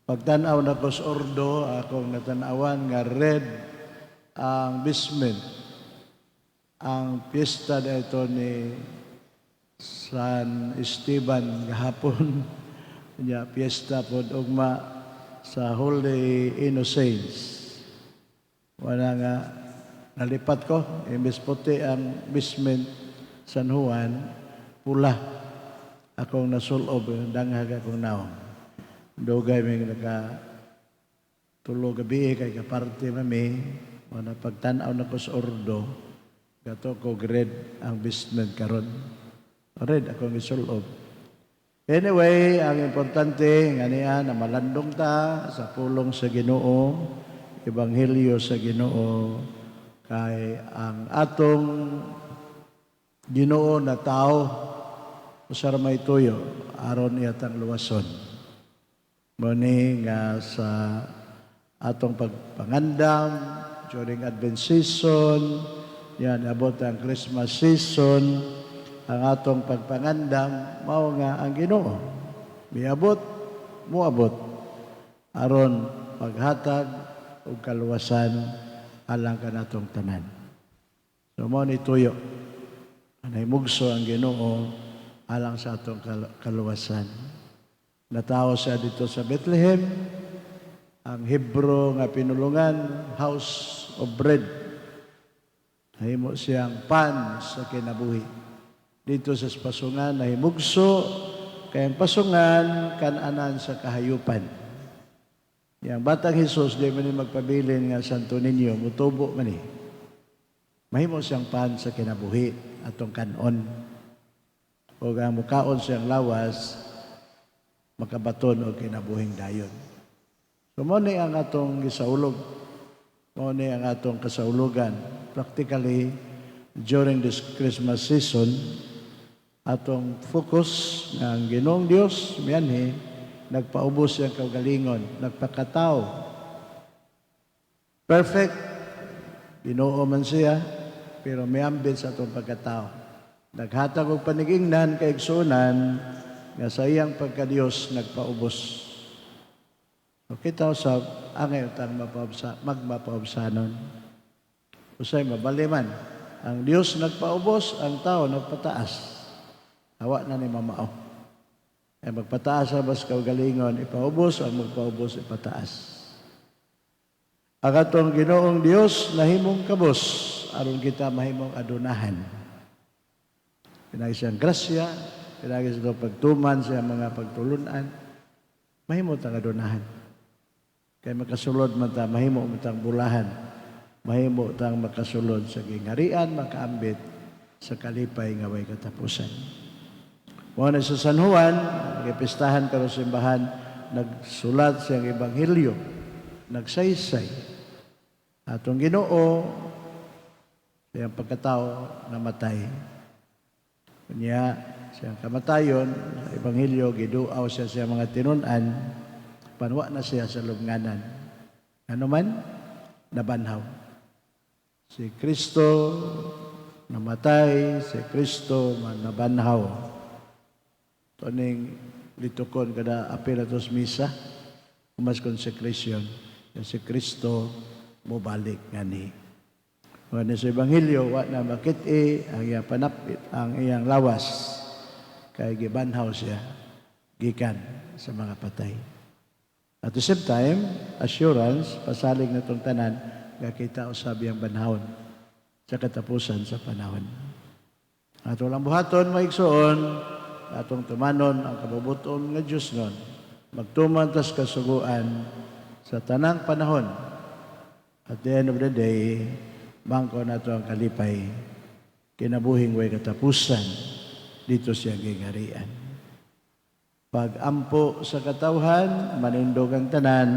Pagtanaw nako sa ordo, akong natanawan nga red ang vestment. Ang piyesta na ito ni San Esteban gahapon. Nya piyesta pod ugma sa Holy Innocents. Wala nga nalipat ko, imbes puti ang vestment San Juan, pula akong nasulob, danghag akong naong. Dugay may naka tulo gabi kay kaparte mami, wala pagtan-aw na ko sa ordo, gato ko red ang vestment karon. Red akong isulob. Anyway, ang importante nga niya na malandong ta sa pulong sa Ginoo, ebanghelyo sa Ginoo, kay ang atong Ginoo na tao usa ra may tuyo aron iya tang luwason. Mao ni nga sa atong pagpangandam during Advent season, yan abot ang Christmas season, ang atong pagpangandam mao nga ang Ginoo miabot, muabot aron paghatag og kaluwasan alang kanatong tanan. So mao ni tuyo. Nahimugso ang Ginoo alang sa atong kaluwasan. Natawo siya dito sa Bethlehem, ang Hebro nga pinulungan, house of bread. Nahimo siyang pan sa kinabuhi. Dito sa pasungan, nahimugso, kay ang pasungan, kananan sa kahayupan. Yang batang Jesus, di man ni magpabilin nga Santo Niño, mutubo man ni. Mahimo siyang pan sa kinabuhi, atong kanon. O ang mukaon siyang lawas, makabaton og kinabuhing dayon. So mao ni ang atong gisaulog. Mao ni ang atong kasaulugan. Practically, during this Christmas season, atong focus nga ang Ginoong Dios mianhi, nagpaubos siyang kaugalingon, nagpakatao. Perfect, Ginoo man siya, pero miambit sa atong pagkatao. Naghatag og panigingnan kay igsuonan nga sa iyang pagkadiyos nagpaubos. So kita usab angay utang mapaubsa, magmapaubsanon. Usay mabali man. Ang Dios nagpaubos, ang tao nagpataas. Hawa na ni mamao. Ay magpataas sa bas kaugalingon, ipaubos, ang magpaubos, ipataas. Ang atong Ginoong Dios nahimong kabos aron kita mahimong adunahan. Pinagi siyang grasya, pinagi sa pagtuman sa mga pagtulunan, mahimo tang adunahan. Kay makasulod man ta, mahimo man tang bulahan, mahimo tang makasulod sa gingharian, makaambit sa kalipay nga way katapusan. Mao na sa San Juan, nagipistahan karon simbahan, nagsulat siyang ebanghelyo, nagsaysay. Atong Ginoo, siyang pagkatao namatay. Kunya, siyang kamatayon, sa ebanghelyo, giduaw siya sa mga tinun-an, panwa na siya sa lubnganan. Ano man? Nabanhaw. Si Kristo namatay, si Kristo man nabanhaw. Ito ning litukon kada apil atos misa, mass consecration, yung si Kristo mobalik ngani. Wala sa Ebanghelyo, wa na makit-i ang iyang panapit, ang iyang lawas, kay gibanhaw siya gikan sa mga patay. At the same time, assurance, pasalig na itong tanan, nga kita usab iyang banhawon sa katapusan sa panahon. At walang buhaton, maigsoon, atong tumanon ang kabubuton nga Diyos nun. Magtuman tas kasuguan sa tanang panahon. At the end of the day, bangko nato ang kalipay, kinabuhing way katapusan, dito siya gingharian. Pag-ampo sa katawhan, manindog ang tanan.